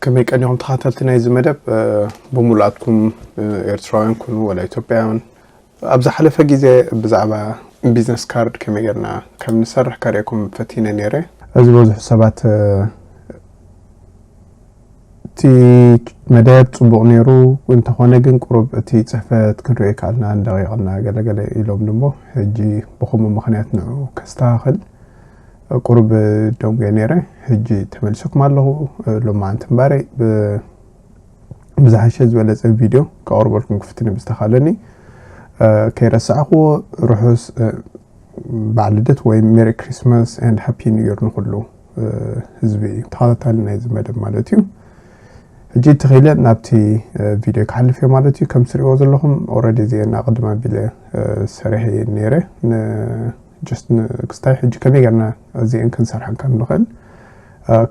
ከመይ ቀኒኹም ተኸታተልቲ ናይዚ መደብ? ብሙሉኣትኩም ኤርትራውያን ኩኑ ወላ ኢትዮጵያውያን፣ ኣብ ዝሓለፈ ግዜ ብዛዕባ ቢዝነስ ካርድ ከመይ ጌርና ከም ንሰርሕ ከርእየኩም ፈቲነ ነይረ። እዚ ብዙሕ ሰባት እቲ መደብ ጽቡቕ ነይሩ፣ እንተኾነ ግን ቁሩብ እቲ ጽሕፈት ክንሪኦ ይከኣልና፣ ደቂቕና ገለገለ ኢሎም ድሞ ሕጂ ብኸምኡ ምኽንያት ንዑ ከስተኻኽል ቁሩብ ደንጉየ ነይረ። ሕጂ ተመሊሰኩም ኣለኹ። ሎማዓንቲ እምበኣረይ ብዝሓሸ ዝበለጸ ቪድዮ ከቕርበልኩም ክፍትን ብዝተኻለኒ። ከይረሳዕኩዎ ርሑስ በዓል ልደት ወይ ሜሪ ክሪስማስ ኤንድ ሃፒ ኒው ይር ንኹሉ ህዝቢ ተኸታታሊ ናይዚ መደብ ማለት እዩ። ሕጂ ተኺለ ናብቲ ቪድዮ ክሓልፍ እየ ማለት እዩ። ከም ትሪእዎ ዘለኹም ኦረዲ እዚአን ኣቐድም ኣቢለ ሰሪሐ እየ ነይረ። ጀስት ክስታይ ሕጂ ከመይ ጌርና እዚአን ክንሰርሐን ከም ንኽእል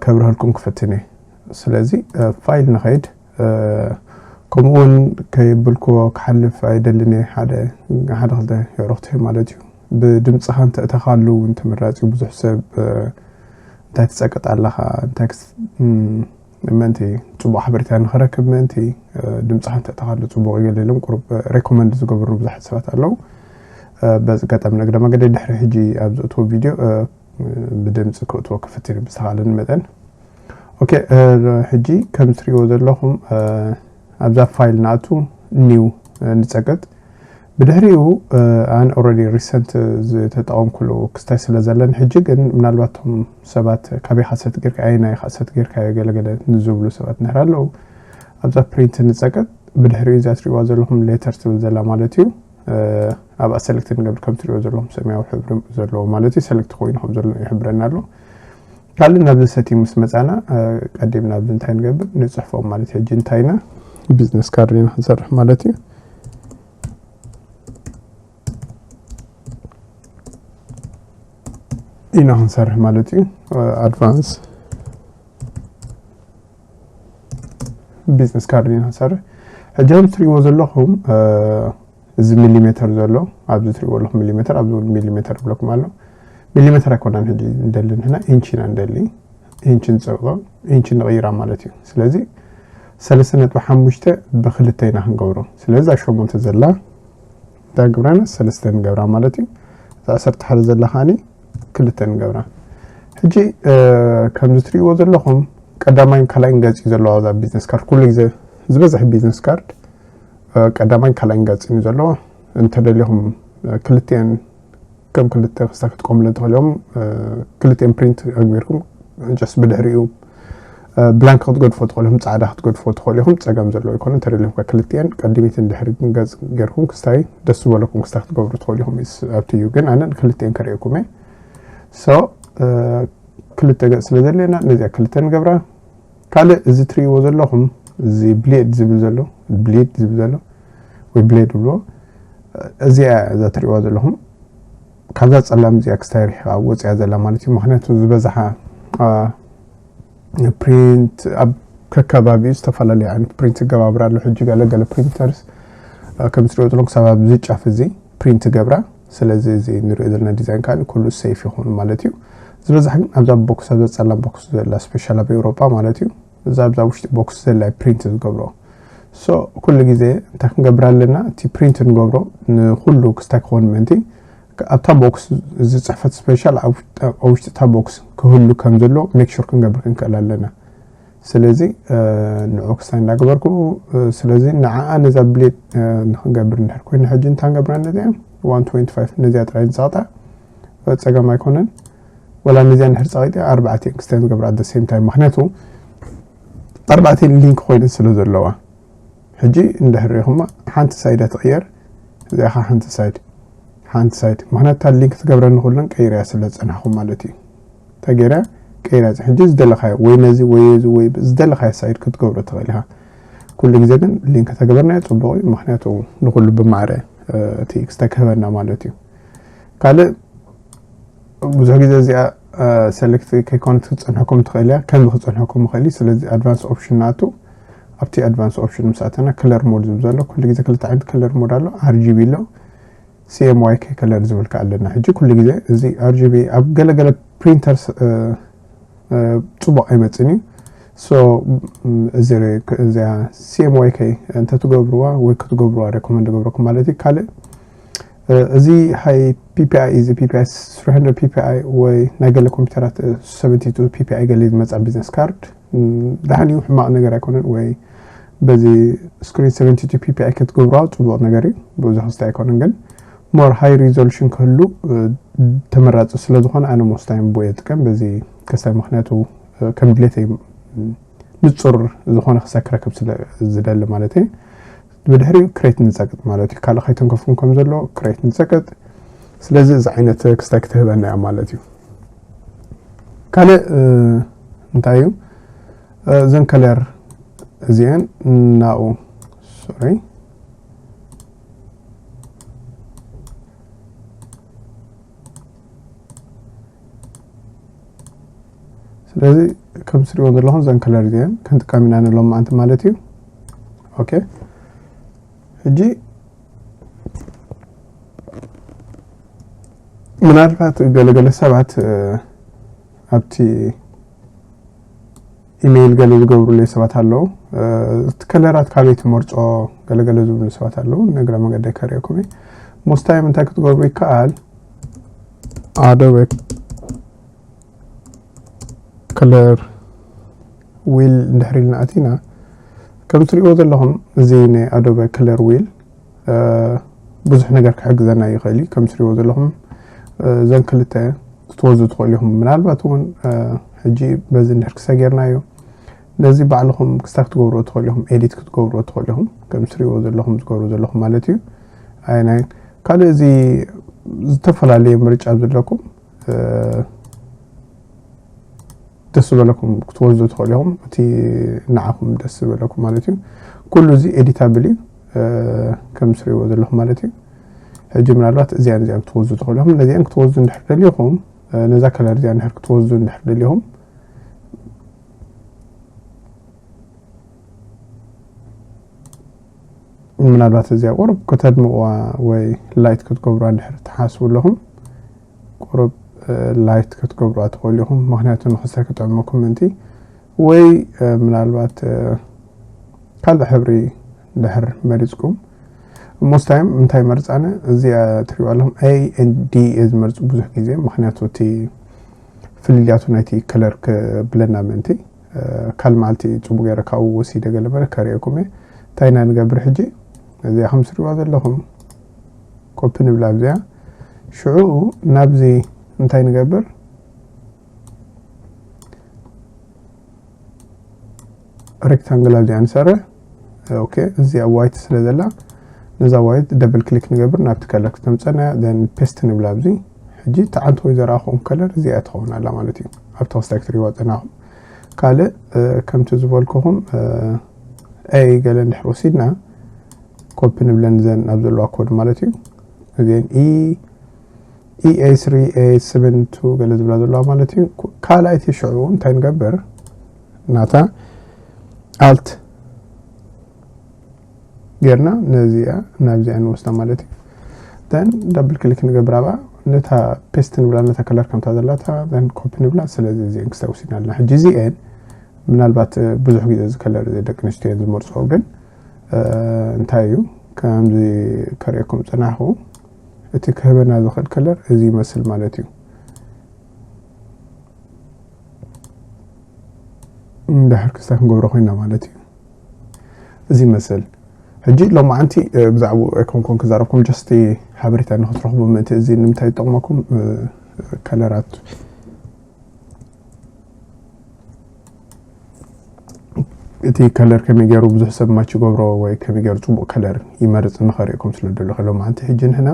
ከብርሀልኩም ክፍትን እየ። ስለዚ ፋይል ንኸይድ። ከምኡ እውን ከይብልክዎ ክሓልፍ ኣይደልን እየ። ሓደ ሓደ ክልተ የዕሩኽቲ ማለት እዩ። ብድምፅኻ እንተእተኻሉ እውን ተመራፂ። ብዙሕ ሰብ እንታይ ትፀቅጥ ኣለኻ፣ እንታይ ምእንቲ ፅቡቅ ሓበሬታ ንኽረክብ ምእንቲ ድምፅኻ እንተእተኻሉ ፅቡቅ እዩ ገለ ኢሎም ቁሩብ ሬኮመንድ ዝገብሩ ብዙሓት ሰባት ኣለዉ። በዚ ኣጋጣሚ ንእግረ መገደይ ድሕሪ ሕጂ ኣብ ዝእትዎ ቪድዮ ብድምፂ ክእትዎ ክፍትን ብዝተኻለኒ መጠን። ኦኬ፣ ሕጂ ከም ትሪእዎ ዘለኹም ኣብዛ ፋይል ንኣቱ፣ ኒው ንፀቅጥ። ብድሕሪኡ ኣነ ኦረዲ ሪሰንት ዝተጠቐምኩሉ ክስታይ ስለ ዘለኒ ሕጂ ግን ምናልባት እቶም ሰባት ካበይ ካሰት ጌርካ ኣየናይ ካሰት ጌርካዮ ገለገለ ንዝብሉ ሰባት እንድሕር ኣለዉ ኣብዛ ፕሪንት ንፀቅጥ። ብድሕሪኡ እዛ ትሪእዋ ዘለኹም ሌተር ትብል ዘላ ማለት እዩ። ኣብኣ ሰለክት ንገብር ከም ትሪእዎ ዘለኹም ሰማያዊ ሕብሪ ዘለዎ ማለት እዩ። ሰለክት ኮይኑ ከም ዘሎ ይሕብረና ኣሎ። ካልእ ናብዚ ሰቲንግ ምስ መፃና ቀዲም ናብዚ እንታይ ንገብር ንፅሕፎም ማለት እዩ። ሕጂ እንታይና ቢዝነስ ካርድ ኢና ክንሰርሕ ማለት እዩ። ኢና ክንሰርሕ ማለት እዩ። ኣድቫንስ ቢዝነስ ካርድ ኢና ክንሰርሕ። ሕጂ ከም ትሪእዎ ዘለኹም እዚ ሚሊሜተር ዘሎ ኣብዚ ትሪእዎ ኣለኹም ሚሊሜተር ኣብዚ እውን ሚሊሜተር ይብለኩም ኣሎ። ሚሊሜተር ኣይኮናን ሕጂ እንደሊ ንሕና ኢንች ኢና እንደሊ። ኢንች ንፀብቆ ኢንች ንቕይራ ማለት እዩ። ስለዚ ሰለስተ ነጥቢ ሓሙሽተ ብክልተ ኢና ክንገብሮ። ስለዚ እዛ ሸሞንተ ዘላ እንታይ ግብራና ሰለስተ ንገብራ ማለት እዩ። እዛ ዓሰርተ ሓደ ዘላ ከዓኒ ክልተ ንገብራ። ሕጂ ከምዚ ትሪእዎ ዘለኹም ቀዳማይን ካልኣይን ገፅ እዩ ዘለዋ እዛ ቢዝነስ ካርድ። ኩሉ ግዜ ዝበዝሕ ቢዝነስ ካርድ ቀዳማይን ካልኣይን ገፅ እዩ ዘለዎ። እንተደሊኹም ክልቲአን ከም ክልተ ክስታ ክትቆምለን ትኽእልዮም። ክልቲአን ፕሪንት ኣግቢርኩም ጀስት ብድሕሪኡ ብላንክ ክትገድፎ ትኽእሉ ኢኹም፣ ጻዕዳ ክትገድፎ ትኽእሉ ኢኹም። ጸገም ዘለዎ ኣይኮነን። እንተደሊኹም ከ ክልቲአን ቀድሚትን ድሕሪትን ገጽ ጌርኩም ክስታይ ደስ ዝበለኩም ክስታይ ክትገብሩ ትኽእሉ ኢኹም። It's up to you። ግን ኣነ ንክልቲአን ከርእየኩም እየ። So ክልተ ገጽ ስለ ዘድልየና ነዚኣ ክልተ ንገብራ። ካልእ እዚ ትርእይዎ ዘለኹም እዚ ብሌድ ዝብል ዘሎ ብሌድ ዝብል ዘሎ ወይ ብሌድ ብሎ እዚኣ እዛ ትርእይዋ ዘለኹም ካብዛ ጸላም እዚኣ ክስታይ ርሒቓ ወጽያ ዘላ ማለት እዩ። ምኽንያቱ ዝበዝሓ ፕሪንት ኣብ ከከባቢኡ ዝተፈላለዩ ዓይነት ፕሪንት ይገባብራ ኣሎ። ሕጂ ገለ ገለ ፕሪንተርስ ከም ትሪኦ ዘለኹም ክሳብ ኣብዚ ጫፍ እዚ ፕሪንት ገብራ። ስለዚ እዚ ንሪኦ ዘለና ዲዛይን ከዓ ኩሉ ሴፍ ይኾኑ ማለት እዩ። ዝበዝሕ ግን ኣብዛ ቦክስ ኣብዛ ጸላም ቦክስ ዘላ ስፔሻል ኣብ ኤውሮጳ ማለት እዩ እዛ ኣብዛ ውሽጢ ቦክስ ዘላ ፕሪንት ዝገብሮ። So ኩሉ ግዜ እንታይ ክንገብር ኣለና? እቲ ፕሪንት ንገብሮ ንኩሉ ክስታይ ክኾን ምእንቲ ኣብታ ቦክስ እዚ ጽሕፈት ስፔሻል ኣብ ውሽጢ እታ ቦክስ ክህሉ ከም ዘሎ ሜክ ሹር ክንገብር ክንክእል ኣለና። ስለዚ ንዑ ክስታይ እንዳገበርኩ ስለዚ ንዓኣ ነዛ ብሌድ ንክንገብር እንድሕር ኮይና ሕጂ እንታይ ንገብራ ነዚኣ ዋን ትወንቲ ፋይቭ ነዚኣ ጥራይ ንጸቕጣ ጸገም ኣይኮነን። ወላ ነዚኣ እንድሕር ጸቒጠ ኣርባዕተ ክስታይ ንገብራ ኣደ ሴም ታይም ምክንያቱ ኣርባዕተ ሊንክ ኮይነን ስለ ዘለዋ ሕጂ እንድሕር ሪኢኹማ ሓንቲ ሳይዳ ትቕየር እዚኣ ሓንቲ ሳይድ ሓንቲ ሳይድ ምክንያቱ እታ ሊንክ ትገብረኒ ኩለን ቀይርያ ስለ ዝጸናሕኩ ማለት እዩ። ተገይርያ ቀይራ ሕጂ ዝደለኻዮ ወይ ነዚ ወይ እዚ ወይ ዝደለኻዮ ሳይድ ክትገብሮ ትኽእል ኢኻ። ኩሉ ግዜ ግን ሊንክ ተገበርናዮ ጽቡቕ እዩ፣ ምክንያቱ ንኩሉ ብማዕረ እቲ ክስተክህበና ማለት እዩ። ካልእ ብዙሕ ግዜ እዚኣ ሰሌክት ከይኮነት ክትፀንሐኩም ትኽእል እያ፣ ከምዚ ክትፀንሐኩም ይኽእል እዩ። ስለዚ ኣድቫንስ ኦፕሽን ናቱ ኣብቲ ኣድቫንስ ኦፕሽን ምስ ኣተና ከለር ሞድ ዝብል ዘሎ ኩሉ ግዜ ክልተ ዓይነት ከለር ሞድ ኣሎ። ኣርጂቢ ኣሎ፣ ሲኤምዋይኬ ከለር ዝብል ከኣ ኣለና። ሕጂ ኩሉ ግዜ እዚ ኣርጂቢ ኣብ ገለገለ ፕሪንተርስ ፅቡቅ ኣይመፅን እዩ። እዚ እዚኣ ሲኤምዋይኬ እንተትገብርዋ ወይ ክትገብርዋ ሬኮመንድ ገብረኩም ማለት እዩ። ካልእ እዚ ሃይ ፒፒኣይ እዚ ፒፒኣይ ስሪ ፒፒኣይ ወይ ናይ ገለ ኮምፒውተራት ሰቨንቲ ፒፒኣይ ገለ ዝመፃ ቢዝነስ ካርድ ደሓን እዩ፣ ሕማቕ ነገር ኣይኮነን። ወይ በዚ ስክሪን ሰቨንቲ ፒፒኣይ ክትገብርዋ ፅቡቕ ነገር እዩ፣ ብዙሕ ክስታይ ኣይኮነን። ግን ሞር ሃይ ሪዞሉሽን ክህሉ ተመራፂ ስለዝኾነ ኣነ ሞስታይም ብኡ እየ ዝጥቀም። በዚ ከስታይ ምክንያቱ ከም ድሌተይ ንፁር ዝኾነ ክስታይ ክረክብ ስለ ዝደሊ ማለት እየ። ብድሕሪኡ ክሬት ንፀቅጥ ማለት እዩ። ካልእ ከይተንከፍኩም ከም ዘሎ ክሬት ንፀቅጥ። ስለዚ እዚ ዓይነት ክስታይ ክትህበና እያ ማለት እዩ። ካልእ እንታይ እዩ? እዘን ከለር እዚአን ናኡ ሶሪ ስለዚ ከም ትሪእዎ ዘለኹም ዘን ከለር እዚአን ክንጥቀም ኢና ንሎም መዓንቲ ማለት እዩ። ኦኬ ሕጂ ምናልባት ገለገለ ሰባት ኣብቲ ኢሜይል ገለ ዝገብሩለይ ሰባት ኣለዉ። እቲ ከለራት ካበይ ትመርፆ ገለገለ ዝብሉ ሰባት ኣለዉ። ነግረ መገደይ ከርእየኩም እየ። ሞስታይም እንታይ ክትገብሩ ይከኣል? ኣዶበ ከለር ዊል እንድሕር ኢልና ኣቲና ከም ትሪእዎ ዘለኹም እዚ ናይ ኣዶበ ከለር ዊል ብዙሕ ነገር ክሕግዘና ይኽእል እዩ። ከም ትሪእዎ ዘለኹም እዘን ክልተ ክትወዙ ትኽእሉ ኢኹም። ምናልባት እውን ሕጂ በዚ እንድሕር ክሰጌርናዮ ነዚ ባዕልኹም ክስታ ክትገብርዎ ትኽእሉ ኢኹም፣ ኤዲት ክትገብርዎ ትኽእሉ ኢኹም። ከም ትሪእዎ ዘለኹም ዝገብሩ ዘለኹም ማለት እዩ። ኣይናይ ካልእ እዚ ዝተፈላለየ ምርጫ ዘለኩም ደስ ዝበለኩም ክትወስዱ ትኽእሉ ኢኹም። እቲ ንዓኹም ደስ ዝበለኩም ማለት እዩ። ኩሉ እዚ ኤዲታብል እዩ ከም ትሪእዎ ዘለኹም ማለት እዩ። ሕጂ ምናልባት እዚኣን እዚኣን ክትወስዱ ትኽእሉ ኢኹም። ነዚኣን ክትወስዱ እንድሕር ደሊኹም ነዛ ከለር እዚኣ እንድሕር ክትወስዱ እንድሕር ደሊኹም ምናልባት እዚኣ ቁሩብ ከተድምቕዋ ወይ ላይት ክትገብሯ እንድሕር ትሓስቡ ኣለኹም ቁሩብ ላይት ክትገብሩ ትኽእሉ ኢኹም። ምክንያቱ ንክስታይ ክጥዕመኩም ምእንቲ ወይ ምናልባት ካልእ ሕብሪ ድሕር መሪፅኩም ሞስታይም እንታይ መርፃነ እዚኣ ትሪእዋ ኣለኹም ኤ ዲ እየ ዝመርፁ ብዙሕ ግዜ ምክንያቱ እቲ ፍልልያቱ ናይቲ ከለር ክብለና ምእንቲ ካል መዓልቲ ፅቡቅ ገይረ ካብኡ ወሲደ ገለ መለ ከርእየኩም እየ እንታይ ኢና ንገብር ሕጂ እዚኣ ከም ትሪእዋ ዘለኹም ኮፒ ንብላ ኣብዚኣ ሽዑ ናብዚ እንታይ ንገብር ሬክታንግል ኣብዚኣ ንሰርሕ ኦኬ እዚኣ ዋይት ስለ ዘላ ነዛ ዋይት ደብል ክሊክ ንገብር ናብቲ ከለር ክተምፀና ን ፔስት ንብላ ኣብዚ ሕጂ ተዓንተ ወይ ዘረኣኹም ከለር እዚኣ ትኸውን ኣላ ማለት እዩ ኣብቲ ክስታይ ክትሪዋ ፀናኹም ካልእ ከምቲ ዝበልኩኹም ኤ ገለ እንድሕር ወሲድና ኮፒ ንብለን ዘን ኣብ ዘለዋ ኮድ ማለት እዩ እዚን ኢ ኢኤ ስሪ ኤ ሰቨን ቱ ገለ ዝብላ ዘለዋ ማለት እዩ ካልኣይቲ ሽዑ እንታይ ንገብር ናታ ኣልት ጌርና ነዚኣ ናብዚኣ ንወስዳ ማለት እዩ ን ዳብል ክሊክ ንገብር ኣብኣ ነታ ፔስት ንብላ ነታ ከለር ከምታ ዘላታ ኮፒ ንብላ ስለዚ እዚአን ክስታ ወሲድና ኣለና ሕጂ እዚአን ምናልባት ብዙሕ ግዜ እዚ ከለር እዚ ደቂ ኣንስትዮ እየን ዝመርፅኦ ግን እንታይ እዩ ከምዚ ከርእየኩም ፅናሕኩ እቲ ክህበና ዝኽእል ከለር እዚ ይመስል ማለት እዩ እንድሕር ክስታ ክንገብሮ ኮይና ማለት እዩ እዚ ይመስል ሕጂ ሎማዓንቲ ብዛዕባኡ ኣይኮንኩን ክዛረብኩም ጀስቲ ሓበሬታ ንክትረኽቡ ምእንቲ እዚ ንምንታይ ይጠቕመኩም ከለራት እቲ ከለር ከመይ ገይሩ ብዙሕ ሰብ ማች ይገብሮ ወይ ከመይ ገይሩ ፅቡቅ ከለር ይመርፅ ንኸርእየኩም ስለ ደለኹ ሎማዓንቲ ሕጂ ንሕና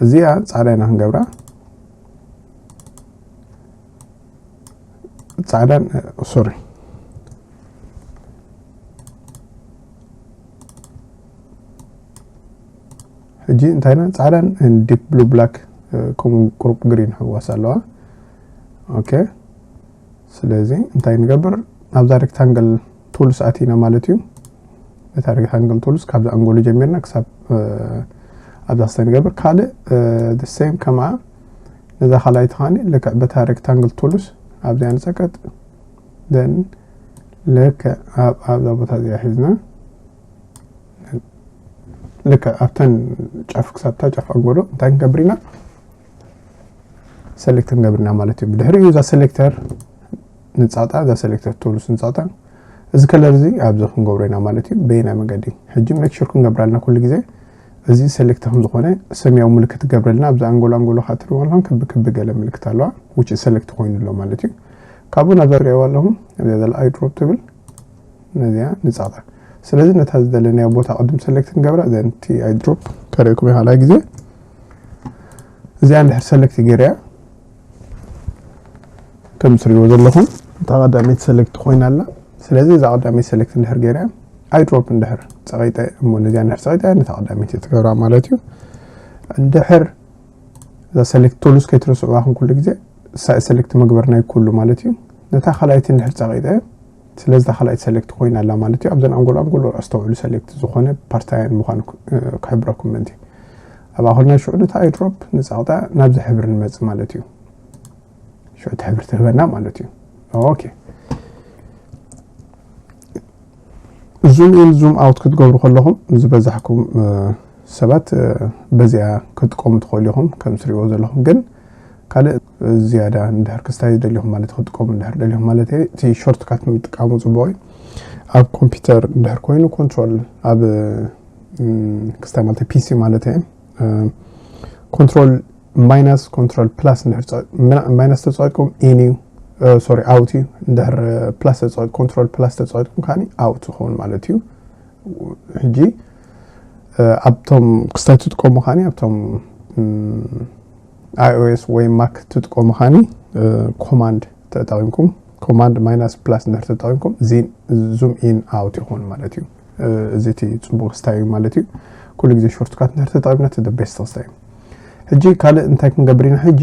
እዚኣ ፃዕዳ ኢና ክንገብራ ጻዕዳን፣ ሶሪ፣ ሕጂ እንታይና ጻዕዳን ዲፕ ብሉ ብላክ፣ ከምኡ ቁሩብ ግሪን ሕዋስ ኣለዋ። ኦኬ፣ ስለዚ እንታይ ንገብር? ኣብዛ ሬክታንግል ቱልስ ኣቲና ማለት እዩ። በታ ሬክታንግል ቱልስ ካብዚ ኣንጎሉ ጀሚርና ክሳብ ኣብዛ ክስታይ ንገብር። ካልእ ሴም ከምኣ ነዛ ካልኣይቲ ኻኒ ልክዕ በታ ሬክታንግል ቱልስ ኣብዚኣ ንጸቀጥ። ደን ልክዕ ኣብዛ ቦታ እዚኣ ሒዝና ልክዕ ኣብተን ጫፍ ክሳብታ ጫፍ ኣንጎሎ እንታይ ክንገብር ኢና? ሰሌክት ክንገብር ኢና ማለት እዩ። ብድሕሪኡ እዛ ሰሌክተር ንጻጣ፣ እዛ ሰሌክተር ቱልስ ንጻጣ። እዚ ከለር እዚ ኣብዚ ክንገብሮ ኢና ማለት እዩ። በየናይ መገዲ? ሕጂ ሜክ ሹር ክንገብር ኣለና ኩሉ ግዜ እዚ ሰሌክት ከም ዝኾነ ሰማያዊ ምልክት ትገብረልና። ኣብዚ ኣንጎሎ ኣንጎሎ ከዓ ትሪእዎ ኣለኹም ክቢ ክቢ ገለ ምልክት ኣለዋ፣ which ሰሌክት ኮይኑ ኣሎ ማለት እዩ። ካብኡ ናብ ዝሪእዎ ኣለኹም እዚኣ ዘላ ኣይ ድሮፕ ትብል ነዚኣ ንጻጣ። ስለዚ ነታ ዝደለናዮ ቦታ ቅድም ሰሌክት ንገብራ፣ ዘን ቲ ኣይ ድሮፕ ከርእየኩም እየ ካልኣይ ግዜ። እዚኣ እንድሕር ሰሌክት ገይረያ ከም ትሪእዎ ዘለኹም እታ ቀዳመይቲ ሰሌክት ኮይና ኣላ። ስለዚ እዛ ቀዳመይቲ ሰሌክት እንድሕር ገይረያ ኣይ ድሮፕ እንድሕር ጸቂጠ እሞ ነዚኣ እንድሕር ጸቂጠ ነታ ቀዳመይቲ ትገብራ ማለት እዩ። እንድሕር እዛ ሰሌክት ቱልስ ከይትረስዑዋ ከም ኩሉ ግዜ ሰሌክት መግበርና ይኩሉ ማለት እዩ። ነታ ካልኣይቲ እንድሕር ጸቂጠ ስለዚ እታ ካልኣይቲ ሰሌክት ኮይና ኣላ ማለት እዩ። ኣብዘን ኣንጎሎ ኣንጎሎ ኣስተውዕሉ፣ ሰሌክት ዝኾነ ፓርታያን ምዃኑ ክሕብረኩም ምእንቲ። ኣብ ኣኹልና ሽዑ ነታ ኣይ ድሮፕ ንጻቕጣ ናብዚ ሕብሪ ንመጽእ ማለት እዩ። ሽዑ እቲ ሕብሪ ትህበና ማለት እዩ። ኦኬ፣ ዙም ኢን ዙም ኣውት ክትገብሩ ከለኹም ዝበዛሕኩም ሰባት በዚኣ ክትጥቀሙ ትኽእሉ ኢኹም። ከም ትሪእዎ ዘለኹም ግን ካልእ ዝያዳ እንድሕር ክስታይ ደሊኹም ማለት ክትጥቀሙ እንድሕር ደሊኹም ማለት እየ፣ እቲ ሾርትካት ምጥቃሙ ጽቡቕ እዩ። ኣብ ኮምፒውተር እንድሕር ኮይኑ ኮንትሮል ኣብ ክስታይ ማለት ፒሲ ማለት እየ ኮንትሮል ማይናስ ኮንትሮል ፕላስ እንድሕር ማይናስ ተጻወትኩም ኢን እዩ፣ ሶሪ ኣውት እዩ። እንድሕር ፕላስ ተጻወት ኮንትሮል ፕላስ ተጻወትኩም ከዓኒ ኣውት ይኸውን ማለት እዩ። ሕጂ ኣብቶም ክስታይ ትጥቀሙ ከዓኒ ኣብቶም ኣይኦኤስ ወይ ማክ ትጥቀሙ ከዓኒ ኮማንድ ተጠቂምኩም ኮማንድ ማይናስ ፕላስ እንድሕር ተጠቂምኩም ዙም ኢን ኣውት ይኸውን ማለት እዩ። እዚ እቲ ጽቡቕ ክስታይ እዩ ማለት እዩ። ኩሉ ግዜ ሾርትካት እንድሕር ተጠቂምና እቲ ቤስት ክስታይ እዩ። ሕጂ ካልእ እንታይ ክንገብር ኢና? ሕጂ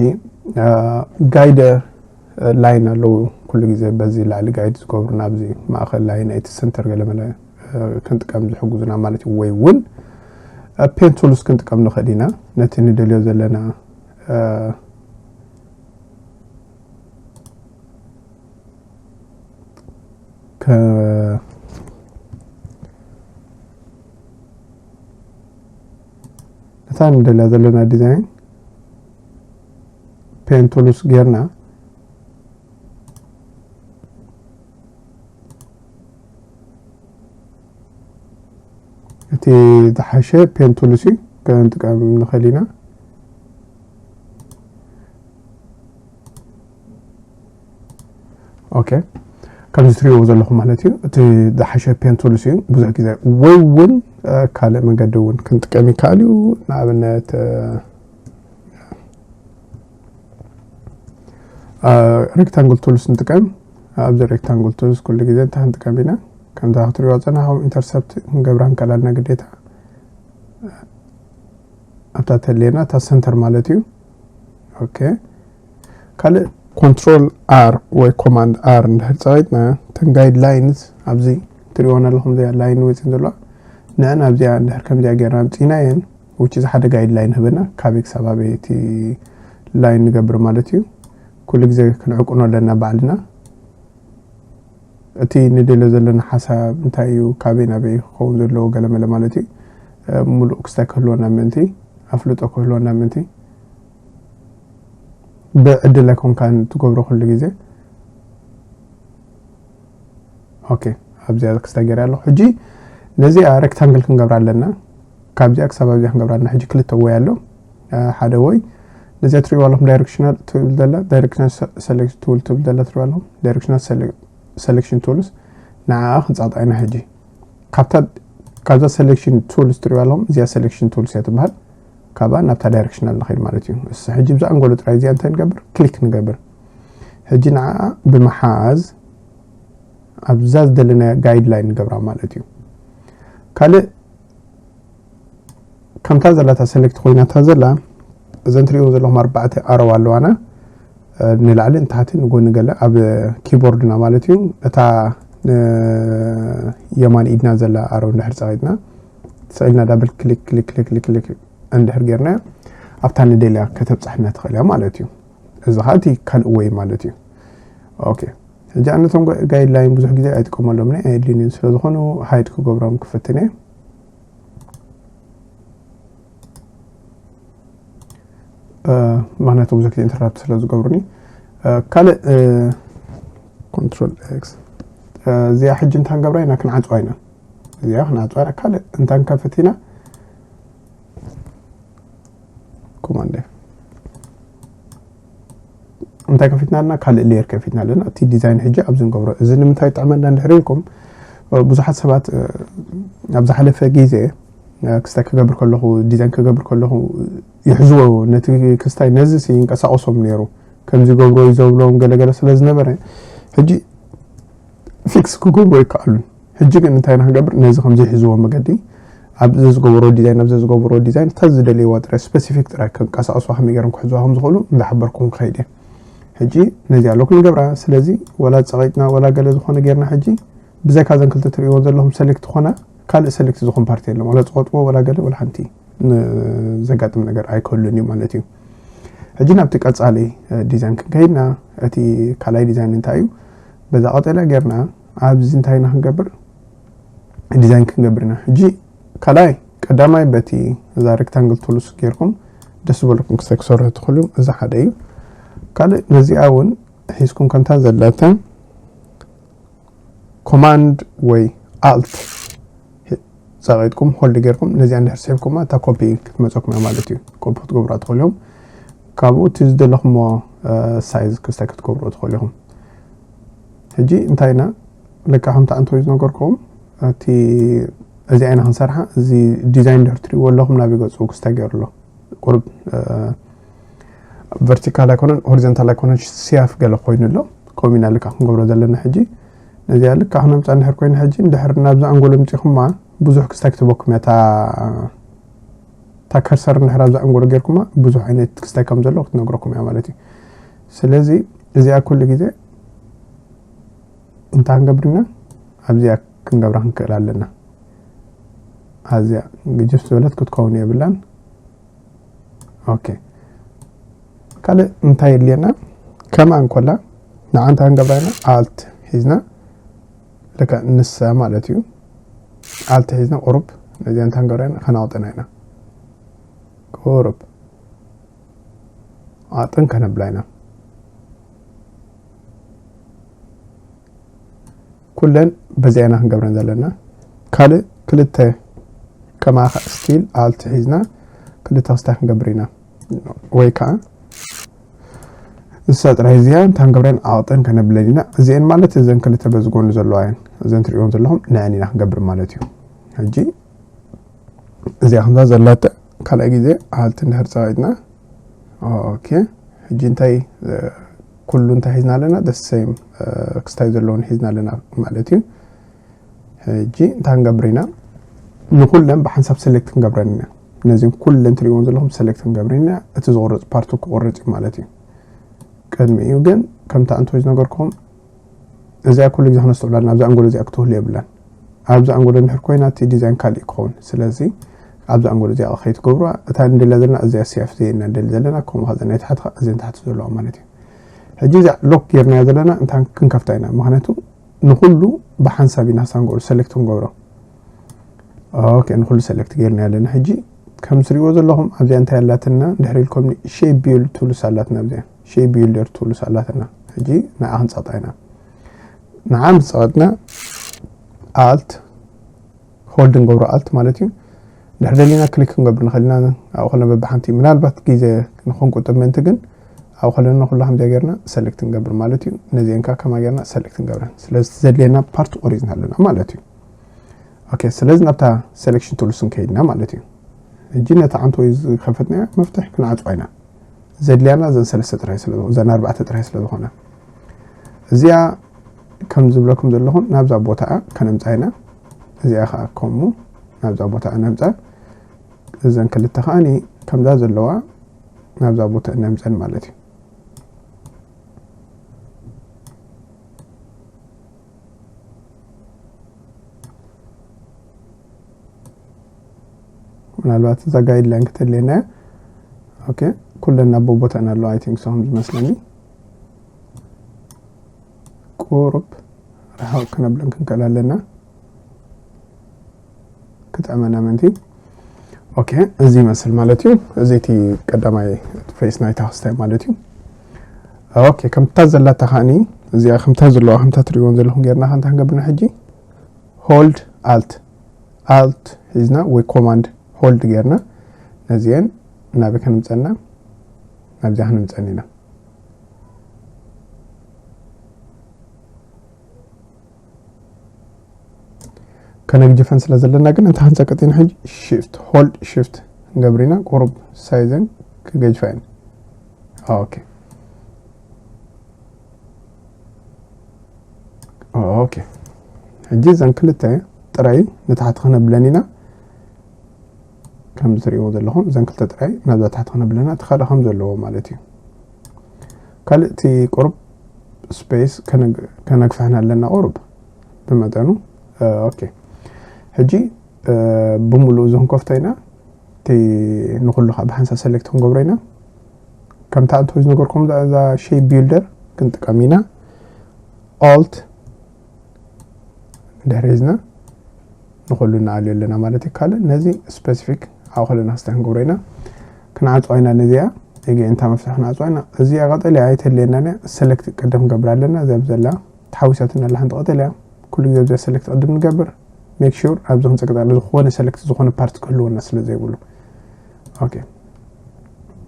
ጋይደ ላይን ኣለዉ ኩሉ ግዜ በዚ ላዕሊ ጋይድ ዝገብሩ ናብዚ ማእኸል ላይን ናይቲ ሰንተር ገለመለ ክንጥቀም ዝሕግዙና ማለት እዩ። ወይ እውን ፔን ቱልስ ክንጥቀም ንኽእል ኢና ነቲ ንደልዮ ዘለና እታ ንደልያ ዘለና ዲዛይን ፔን ቱልስ ጌርና እቲ ዝሓሸ ፔን ቱልስ እዩ ክንጥቀም ንኽእል ኢና። ኦኬ፣ ከምዚ ትሪእዎ ዘለኹም ማለት እዩ። እቲ ዝሓሸ ፔን ቱልስ እዩ። ብዙሕ ግዜ ወይ እውን ካልእ መንገዲ እውን ክንጥቀም ይከኣል እዩ። ንኣብነት ሬክታንግል ቱልስ ንጥቀም። ኣብዚ ሬክታንግል ቱልስ ኩሉ ግዜ እንታይ ክንጥቀም ኢና? ከምዛ ክትሪእዋ ዝጸናሕኩም ኢንተርሰፕት ክንገብራ ንከላልና ግዴታ ኣብታ ተልየና እታ ሰንተር ማለት እዩ። ኦኬ፣ ካልእ ኮንትሮል ኣር ወይ ኮማንድ ኣር እንድሕር ጸቂጥና እተን ጋይድ ላይንስ ኣብዚ ትሪእወን ኣለኹም እዚኣ ላይን ወፂን ዘለዋ ንዕን ኣብዚኣ እንድሕር ከምዚኣ ጌርና ኣምፂናየን ውጭ እዚ ሓደ ጋይድ ላይን ህበና ካበይ ክሳብ ኣበይ እቲ ላይን ንገብር ማለት እዩ። ኩሉ ግዜ ክንዕቁኖ ኣለና ባዕልና። እቲ ንደልዮ ዘለና ሓሳብ እንታይ እዩ፣ ካበይ ናበይ ክኸውን ዘለዎ ገለመለ ማለት እዩ። ሙሉእ ክስታይ ክህልወና ምእንቲ ኣፍልጦ ክህልወና ምእንቲ ብዕድል ኣይኮንካን ትገብሮ ኩሉ ግዜ። ኦኬ፣ ኣብዚኣ ክስታይ ገይረ ኣለኹ። ሕጂ ነዚኣ ሬክታንግል ክንገብራ ኣለና። ካብዚኣ ክሳብ ኣብዚኣ ክንገብራ ኣለና። ሕጂ ክልተ ወይ ኣሎ፣ ሓደ ወይ ነዚኣ ትሪእዋ ኣለኹም ዳይሬክሽናል ትብል ዘላ ዳይሬክሽናል ሰሌክሽን ቱል ትብል ዘላ ትሪእዋ ኣለኹም ዳይሬክሽናል ሰሌክሽን ቱልስ ንዓኣ ክንጻጣ ኢና። ሕጂ ካብታ ካብዛ ሰሌክሽን ቱልስ ትሪእዋ ኣለኹም እዚኣ ሰሌክሽን ቱልስ እያ ትበሃል። ካብኣ ናብታ ዳይሬክሽናል ንኸይድ ማለት እዩ። እስ ሕጂ ብዛ ኣንጎሎ ጥራይ እዚኣ እንታይ ንገብር? ክሊክ ንገብር። ሕጂ ንዓ ብምሓዝ ኣብዛ ዝደለናያ ጋይድላይን ንገብራ ማለት እዩ። ካልእ ከምታ ዘላታ ሰሌክት ኮይናታ ዘላ እዘን ትሪእዎ ዘለኹም ኣርባዕተ ኣረዋ ኣለዋና፣ ንላዕሊ ንታሕቲ ንጎኒ ገለ ኣብ ኪቦርድና ማለት እዩ። እታ የማን ኢድና ዘላ ኣረው እንድሕር ፀቒጥና፣ ስቕ ኢልና ዳብል ክሊክ ክሊክ ክሊክ ክሊክ ክሊክ እንድሕር ጌርና ኣብታ ንደልያ ከተብፃሕና ትኽእል እያ ማለት እዩ። እዚ ከዓ እቲ ካልእ ወይ ማለት እዩ። ኦኬ፣ ሕጂ ኣነቶም ጋይድላይን ብዙሕ ግዜ ኣይጥቀመሎም ናይ ኣየድልዩንን ስለዝኾኑ ሃይድ ክገብሮም ክፍትን እየ። ምክንያቱ ብዙሕ ግዜ ኢንተራፕት ስለ ዝገብሩኒ። ካልእ ኮንትሮል ኤክስ፣ እዚኣ ሕጂ እንታይ ክንገብራ ኢና? ክንዓፅዋ ኢና። እዚኣ ክንዓፅዋ ኢና። ካልእ እንታይ ክንከፍት ኢና? ኮማንድ እንታይ ከፊትና ኣለና? ካልእ ሌየር ከፊትና ኣለና። እቲ ዲዛይን ሕጂ ኣብዚ ንገብሮ። እዚ ንምንታይ ይጠዕመና እንድሕር ኢልኩም፣ ብዙሓት ሰባት ኣብ ዝሓለፈ ግዜ ክስታይ ክገብር ከለኹ፣ ዲዛይን ክገብር ከለኹ ይሕዝዎ ነቲ ክስታይ፣ ነዚ ሲ ይንቀሳቀሶም ነይሩ፣ ከምዚ ገብሮ ይዘብሎም ገለገለ ስለ ዝነበረ ሕጂ ፊክስ ክገብሮ ይከኣሉን። ሕጂ ግን እንታይ ኢና ክንገብር? ነዚ ከምዚ ሒዝዎ መገዲ ኣብዚ ዝገበሮ ዲዛይን፣ ኣብዚ ዝገበሮ ዲዛይን እታ ዝደልይዋ ጥራይ ስፔሲፊክ ጥራይ ከንቀሳቀስዋ ከመይ ገይሮም ክሕዝዋ ከም ዝኽእሉ እንዳሓበርኩም ክኸይድ እየ። ሕጂ ነዚኣ ሎክ ንገብራ። ስለዚ ወላ ጸቒጥና ወላ ገለ ዝኾነ ጌርና ሕጂ ብዘይካ ዘን ክልተ ትርእይዎ ዘለኹም ሰሌክት ዝኾና ካልእ ሰሌክት ዝኾን ፓርቲ የለን። ወላ ጸቐጥዎ ወላ ገለ ወላ ሓንቲ ዘጋጥም ነገር ኣይከሉን እዩ ማለት እዩ። ሕጂ ናብቲ ቀጻሊ ዲዛይን ክንከይድና፣ እቲ ካልኣይ ዲዛይን እንታይ እዩ? በዛ ቀጠልያ ጌርና ኣብዚ እንታይ ኢና ክንገብር? ዲዛይን ክንገብር ኢና። ሕጂ ካልኣይ ቀዳማይ በቲ እዛ ሬክታንግል ቱልስ ጌርኩም ደስ ዝበለኩም ክሳይ ክሰርሑ ትኽእሉ። እዚ ሓደ እዩ። ካልእ ነዚኣ እውን ሒዝኩም ከምታ ዘለተ ኮማንድ ወይ ኣልት ጸቒጥኩም ሆልድ ጌርኩም ነዚኣ እንድሕር ስሒብኩማ እታ ኮፒ ክትመጸኩም እያ ማለት እዩ። ኮፒ ክትገብሩ ትኽእሉ ኢኹም። ካብኡ እቲ ዝደለኹሞ ሳይዝ ክስታይ ክትገብሩ ትኽእሉ ኢኹም። ሕጂ እንታይ ኢና ልካ ከምቲ ኣንቶይ ዝነገርኩም እቲ እዚኣ ኢና ክንሰርሓ። እዚ ዲዛይን ድሕር ትሪእዎ ኣለኹም ናብ ገፁ ክስታይ ገይሩ ኣሎ። ቁሩብ ቨርቲካል ኣይኮነን ሆሪዞንታል ኣይኮነን ሲያፍ ገለ ኮይኑ ኣሎ። ከምኡ ኢና ልካ ክንገብሮ ዘለና ሕጂ። ነዚኣ ልካ ክነምፃ እንድሕር ኮይኑ ሕጂ እንድሕር ናብዚ ኣንጎሎ ምፂኹማ ብዙሕ ክስታይ ክትበኩም እያ። እታ ከርሰር እንድሕር ኣብዚ ኣንጎሎ ጌርኩማ ብዙሕ ዓይነት ክስታይ ከም ዘሎ ክትነግረኩም እያ ማለት እዩ። ስለዚ እዚኣ ኩሉ ግዜ እንታይ ክንገብር ኢና ኣብዚኣ ክንገብራ ክንክእል ኣለና። ኣዚኣ ግጅፍ ዝበለት ክትከውን የብላን። ኦኬ ካልእ እንታይ የድልየና? ከማን ኮላ ንዓንታ ክንገብራ ኢና ኣልት ሒዝና ልካ ንሳ ማለት እዩ። ኣልት ሒዝና ቁሩብ ነዚኣ እንታይ ክንገብራ ኢና? ከናውጠና ኢና። ቁሩብ ኣጥን ከነብላ ኢና። ኩለን በዚኣ ኢና ክንገብረን ዘለና። ካልእ ክልተ ከማኻ ስቲል ኣልት ሒዝና ክልተ ክስታይ ክንገብር ኢና። ወይ ከዓ ንሳ ጥራይ እዚኣ እንታይ ክንገብረን ኣቕጥን ከነብለን ኢና። እዚአን ማለት እዘን ክልተ በዚ ጎኒ ዘለዋ እየን። እዘን ትሪእዎም ዘለኹም ንዐን ኢና ክንገብር ማለት እዩ። ሕጂ እዚኣ ከምዛ ዘላተ ካልኣይ ግዜ ኣልት እንድሕር ፀቒጥና ኦኬ ሕጂ እንታይ ኩሉ እንታይ ሒዝና ኣለና? ደስ ሰይም ክስታይ ዘለውን ሒዝና ኣለና ማለት እዩ። ሕጂ እንታይ ክንገብር ኢና? ንኩለን ብሓንሳብ ሰሌክት ክንገብረን ኢና። ነዚም ኩለን ትሪእዎም ዘለኹም ሰሌክት ክንገብር ኢና። እቲ ዝቆረፅ ፓርቱ ክቆረፅ እዩ ማለት እዩ። ቅድሚ እዩ ግን ከምቲ ኣንቶይ ዝነገርኩም እዚኣ ኩሉ ግዜ ክነስተውዕላ ኣለና። ኣብዚ ኣንጎሎ እዚኣ ክትህሉ የብላን። ኣብዚ ኣንጎሎ እንድሕር ኮይና እቲ ዲዛይን ካልእ ክኸውን። ስለዚ ኣብዚ ኣንጎሎ እዚኣ ከይትገብሩዋ እታ ንደልያ ዘለና እዚኣ ሴፍ እዚኣ ኢና ንደሊ ዘለና። ከምኡ ከዚ ናይ ታሕቲ ከ እዚን ታሕቲ ዘለዋ ማለት እዩ። ሕጂ እዚኣ ሎክ ጌርናያ ዘለና እንታይ ክንከፍታ ኢና? ምክንያቱ ንኩሉ ብሓንሳብ ኢና ሳንጎሉ ሰሌክት ክንገብሮ። ኦኬ ንኩሉ ሰሌክት ጌርና ኣለና። ሕጂ ከም ትሪእዎ ዘለኹም ኣብዚኣ እንታይ ኣላትና? ድሕሪ ኢልኩም ሼፕ ቢልድ ቱልስ ኣላትና። ኣብዚኣ ሼፕ ቢልደር ቱልስ ኣላትና። ሕጂ ንዓ ክንጸቕጣ ኢና። ንዓ ምስ ጸቐጥና ኣልት ሆልድ ንገብሮ ኣልት ማለት እዩ። ድሕሪ ደሊና ክሊክ ክንገብር ንኽእል ኢና። ኣብኡ ከለና በብሓንቲ ምናልባት ግዜ ንኽንቁጥብ ምእንቲ ግን ኣብኡ ከለና ኩላ ከምዚኣ ጌርና ሰሌክት ንገብር ማለት እዩ። ነዚአን ከኣ ከማ ጌርና ሰሌክት ንገብረን። ስለዚ ዘድልየና ፓርት ቆሪጽና ኣለና ማለት እዩ። ኦኬ ስለዚ ናብታ ሰሌክሽን ቱልስ ንከይድና ማለት እዩ። ሕጂ ነታ ዓንቶ ዝኸፈትናያ መፍትሕ ክንዓጽዋ ኢና። ዘድልያና እዘን ሰለስተ ጥራይ ስለ እዘን ኣርባዕተ ጥራይ ስለ ዝኾነ እዚኣ ከም ዝብለኩም ዘለኹ ናብዛ ቦታ ከነምፃ ኢና። እዚኣ ከዓ ከምኡ ናብዛ ቦታ ነምፃ። እዘን ክልተ ከዓኒ ከምዛ ዘለዋ ናብዛ ቦታ እነምፀን ማለት እዩ። ምናልባት እዛ ጋይድላይን ክተልየና እያ። ኦኬ፣ ኩለን ናብ ቦቦተን ኣለዋ። I think so ከም ዝመስለኒ። ቁሩብ ርሕቕ ክነብለን ክንክእል ኣለና። ክጥዕመና ምእንቲ። ኦኬ፣ እዚ ይመስል ማለት እዩ። እዚ እቲ ቀዳማይ ፌስ ናይታ ክስታይ ማለት እዩ። ኦኬ፣ ከምታ ዘላታ ከዓኒ እዚኣ ከምታ ዘለዋ ከምታ ትሪእዎም ዘለኹም ጌርና ከ እንታይ ክንገብርና ሕጂ? ሆልድ ኣልት፣ ኣልት ሒዝና ወይ ኮማንድ ሆልድ ጌርና ነዚአን ናበይ ከነምፀና? ናብዚኣ ከነምፀን ኢና። ከነግጅፈን ስለ ዘለና ግን እንታይ ክንፀቅጥ ኢና ሕጂ? ሽፍት፣ ሆልድ ሽፍት ንገብር ኢና። ቁሩብ ሳይዘን ክገጅፋ እየን። ኦኬ። ኦኬ፣ ሕጂ እዘን ክልተ ጥራይ ንታሕቲ ክነብለን ኢና። ከም ትሪእዎ ዘለኹም እዘን ክልተ ጥራይ ናብዛ ታሕቲ ክነብለና፣ እቲ ካልእ ከም ዘለዎ ማለት እዩ። ካልእ እቲ ቁሩብ ስፔስ ከነግ-፣ ከነግፍሕን ኣለና፣ ቁሩብ ብመጠኑ። እ፣ ኦኬ፣ ሕጂ፣ እ፣ ብምሉእ እዚ ክንከፍቶ ኢና። እቲ ንኹሉ ከዓ ብሓንሳብ ሰሌክት ክንገብሮ ኢና። ከምታ እንተ ዝነገርኩም እዛ፣ እዛ ሼፕ ቢልደር ክንጥቀም ኢና። ኦልት ድሕሪ ሒዝና ንኹሉ ንኣልዮ ኣለና ማለት እዩ። ካልእ ነዚ ስፔሲፊክ ኣብኡ ከለና ክስታይ ክንገብሮ ኢና። ክንዓፅዋ ኢና ነዚኣ። እገ እንታ መፍትሒ ክንዓፅዋ ኢና። እዚኣ ቀጠልያ ኣይተድልየናን እያ። ሰሌክት ቅድም ክንገብር ኣለና። እዚኣ ብዘላ ተሓዊሳትና ኣላ ሓንቲ ቀጠልያ። ኩሉ ግዜ ኣብዚኣ ሰሌክት ቅድም ንገብር። ሜክ ሹር ኣብዚ ክንፀቅጥ ኣለና ዝኾነ ሰሌክት ዝኾነ ፓርት ክህልወና ስለ ዘይብሉ። ኦኬ።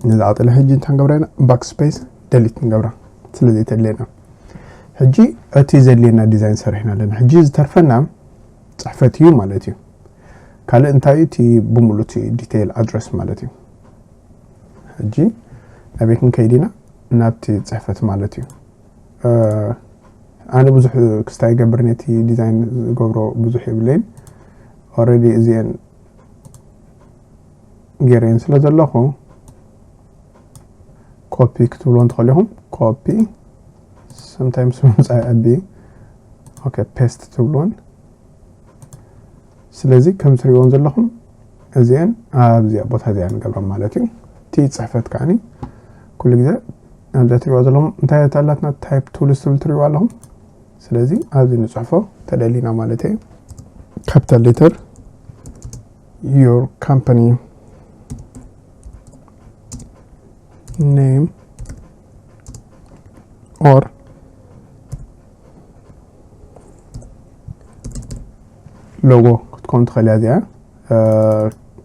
ነዛ ቀጠልያ ሕጂ እንታይ ክንገብራ ኢና? ባክ ስፔስ ደሊት ንገብራ። ስለ ዘይተድልየና። ሕጂ እቲ ዘድልየና ዲዛይን ሰሪሕና ኣለና። ሕጂ ዝተርፈና ፅሕፈት እዩ ማለት እዩ። ካልእ እንታይ እዩ? እቲ ብምሉእ እቲ ዲቴይል ኣድረስ ማለት እዩ። ሕጂ ናበይ ክንከይድ ኢና? ናብቲ ፅሕፈት ማለት እዩ። እ፣ ኣነ ብዙሕ ክስታይ ይገብር ነቲ ዲዛይን ዝገብሮ ብዙሕ የብለይን። ኦልሬዲ እዚአን ገይረን ስለ ዘለኹ ኮፒ ክትብልዎ እንትኽእሉ ኢኹም። ኮፒ፣ ሰምታይምስ ምምፃእ ኣቢ። ኦኬ፣ ፔስት ትብልዎን። ስለዚ ከም ትሪእዎም ዘለኹም እዚአን ኣብዚኣ ቦታ እዚኣ ንገብረን ማለት እዩ። እቲ ፅሕፈት ከዓኒ ኩሉ ግዜ ኣብዛ ትሪእዋ ዘለኹም እንታይ ኣላትና? ታይፕ ቱልስ ትብል ትሪእዋ ኣለኹም። ስለዚ ኣብዚ ንፅሕፎ ተደሊና ማለት እዩ። ካፒታል ሌተር your company name or ሎጎ ክትኮን ትኽእል እያ እዚኣ። እ፣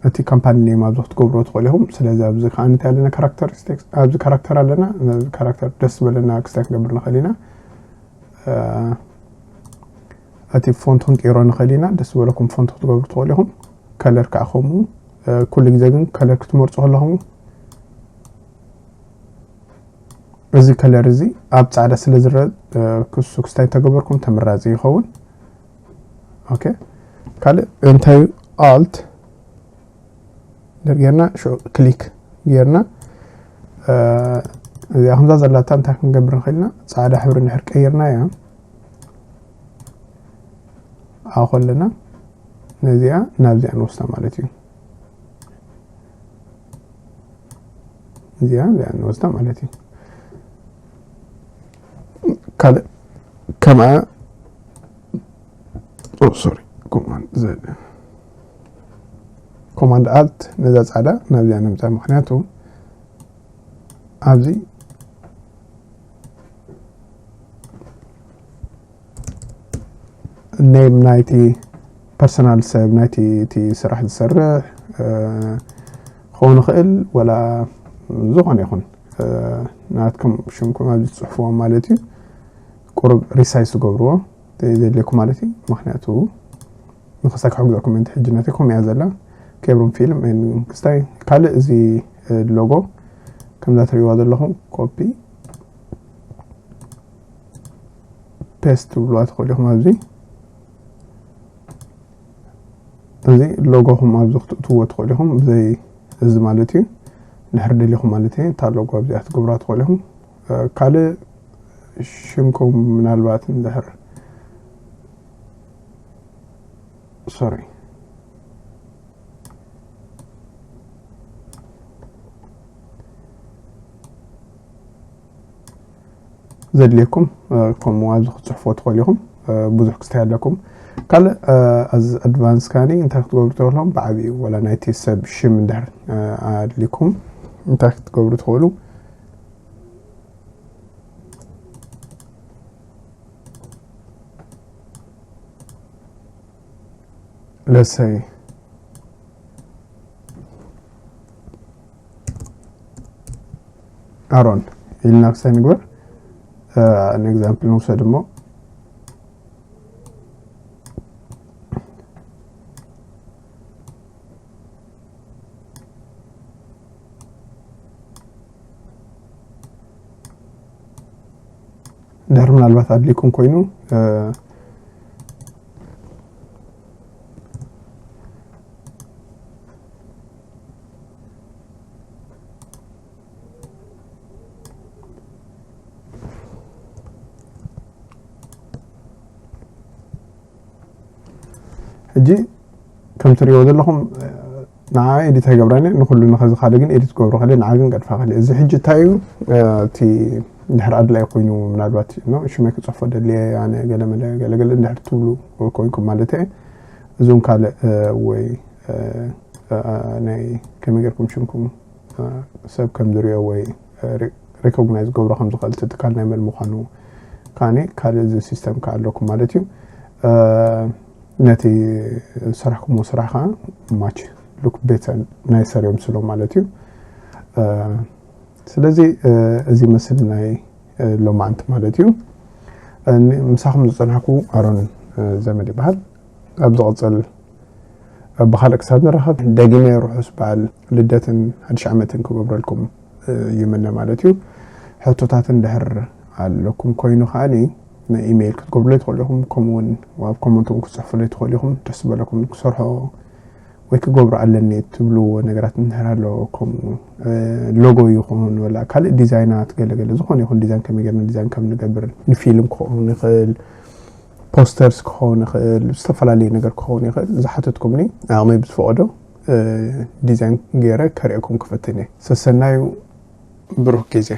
እቲ ካምፓኒ ኔም ኣብዚ ክትገብሮ ትኽእሉ ኢኹም። ስለዚ ኣብዚ ከዓ እንታይ ኣለና? ካራክተሪስቲክስ፣ ኣብዚ ካራክተር ኣለና። ነዚ ካራክተር ደስ ዝበለና ክስታይ ክንገብር ንኽእል ኢና። እ፣ እቲ ፎንት ክንቅይሮ ንኽእል ኢና። ደስ ዝበለኩም ፎንት ክትገብሩ ትኽእሉ ኢኹም። ከለር ከዓ ከምኡ። እ፣ ኩሉ ግዜ ግን ከለር ክትመርፁ ከለኹም እዚ ከለር እዚ ኣብ ፃዕዳ ስለ ዝረአ፣ እ፣ ክሱ ክስታይ እንተገበርኩም ተመራፂ ይኸውን። ኦኬ፣ ካልእ እንታይ እዩ? ኣልት ድር ጌርና፣ ሽዑ ክሊክ ጌርና፣ እ፣ እዚኣ ከምዛ ዘላታ እንታይ ክንገብር ንኽእል ኢና? ፃዕዳ ሕብሪ እንድሕር ቀይርናያ፣ ኣብኡ ከለና ነዚኣ ናብዚኣ ንወስዳ ማለት እዩ። እዚኣ፣ እዚኣ ንወስዳ ማለት እዩ። ካልእ ከምኣ፣ ኦ፣ ሶሪ፣ ኮማንድ ዘ-፣ ኮማንድ ኣልት ነዛ ፃዕዳ ናብዚኣ ነምፃ። ምኽንያቱ ኣብዚ ኔም ናይቲ ፐርሰናል ሰብ ናይቲ እቲ ስራሕ ዝሰርሕ፣ እ፣ ክኸውን ይኽእል፣ ወላ ዝኾነ ይኹን፣ እ፣ ናትኩም ሽምኩም ኣብዚ ትፅሕፍዎ ማለት እዩ። ቁሩብ ሪሳይዝ ትገብርዎ ዘድልየኩም ማለት እዩ። ምኽንያቱ ንክስታይ ክሕግዘኩም እንቲ ሕጂ ነቲ ከምኡ እያ ዘላ። ኬብሮን ፊልም ክስታይ ካልእ እዚ፣ እ፣ ሎጎ ከምዛ ትሪእዋ ዘለኹም ኮፒ ፔስት ትብልዋ ትኽእሉ ኢኹም። ኣብዚ እዚ ሎጎኹም ኣብዚ ክትእትዎ ትኽእሉ ኢኹም፣ ብዘይ እዚ ማለት እዩ። ድሕር ደሊኹም ማለት እዩ፣ እታ ሎጎ ኣብዚኣ ትገብራ ትኽእሉ ኢኹም። ካልእ ሽምኩም ምናልባት እንድሕር፣ ሶሪ፣ ዘድልየኩም ከምኡ ኣብዚ ክትፅሕፎ ትኽእሉ ኢኹም። ብዙሕ ክስታይ ኣለኩም። ካልእ ኣዝ ኣድቫንስ ካኒ እንታይ ክትገብሩ ትኽእሉ ኢኹም? ብዓብኡ ወላ ናይቲ ሰብ ሽም እንድሕር ኣድልይኩም እንታይ ክትገብሩ ትኽእሉ? ለሰይ ኣሮን ኢልና ክስታይ ንግበር። ንኤግዛምፕል ንውሰድ እሞ ድሕር ምናልባት ኣድልይኩም ኮይኑ ሕጂ ከም ትሪእዎ ዘለኹም ንዓ ኤዲት ኣይገብራን፣ ንኩሉ ንኸዚ ካልእ ግን ኤዲት ገብሮ ከለ ንዓ ግን ቀጥፋ ከለ። እዚ ሕጂ እንታይ እዩ? እቲ ድሕር ኣድላይ ኮይኑ ምናልባት ሽመይ ክፅሕፎ ደልየ ኣነ ገለመለ ገለገለ እንድሕር ትብሉ ኮይንኩም ማለት እየ። እዞም ካልእ ወይ ናይ ከመይ ገርኩም ሽምኩም ሰብ ከም ዝሪኦ ወይ ሪኮግናይዝ ገብሮ ከም ዝኽእል እቲ ትካል ናይ መን ምዃኑ ካኒ ካልእ እዚ ሲስተም ከ ኣለኩም ማለት እዩ። ነቲ ዝሰራሕኩምዎ ስራሕ ከዓ ማች ሉክ ቤተር ናይ ሰሪዮም ስሎ ማለት እዩ። ስለዚ እዚ መስል ናይ ሎማዓንቲ ማለት እዩ። ምሳኹም ዝፀናሕኩ ኣሮን ዘመድ ይበሃል። ኣብ ዝቐፅል ብኻልእ ክሳብ ንራኸብ ደጊመ ርሑስ በዓል ልደትን ሓድሽ ዓመትን ክገብረልኩም ይምነ ማለት እዩ። ሕቶታት እንድሕር ኣለኩም ኮይኑ ከዓኒ ንኢሜይል ክትገብሩለይ ትኽእሉ ኢኹም። ከምኡ እውን ኣብ ኮመንት እውን ክትፅሕፉለይ ትኽእሉ ኢኹም። ደስ ዝበለኩም ክሰርሖ ወይ ክገብሮ ኣለኒ ትብልዎ ነገራት እንድሕር ኣሎ፣ ከምኡ ሎጎ ይኹን ወላ ካልእ ዲዛይናት ገለገለ ዝኾነ ይኹን ዲዛይን ከመይ ጌርና ዲዛይን ከም ንገብር ንፊልም ክኸውን ይኽእል ፖስተርስ ክኸውን ይኽእል፣ ዝተፈላለዩ ነገር ክኸውን ይኽእል። ዝሓተትኩምኒ ዓቕመይ ብዝፈቐዶ ዲዛይን ገይረ ከርእየኩም ክፈትን እየ። ሰሰናዩ ብሩህ ግዜ።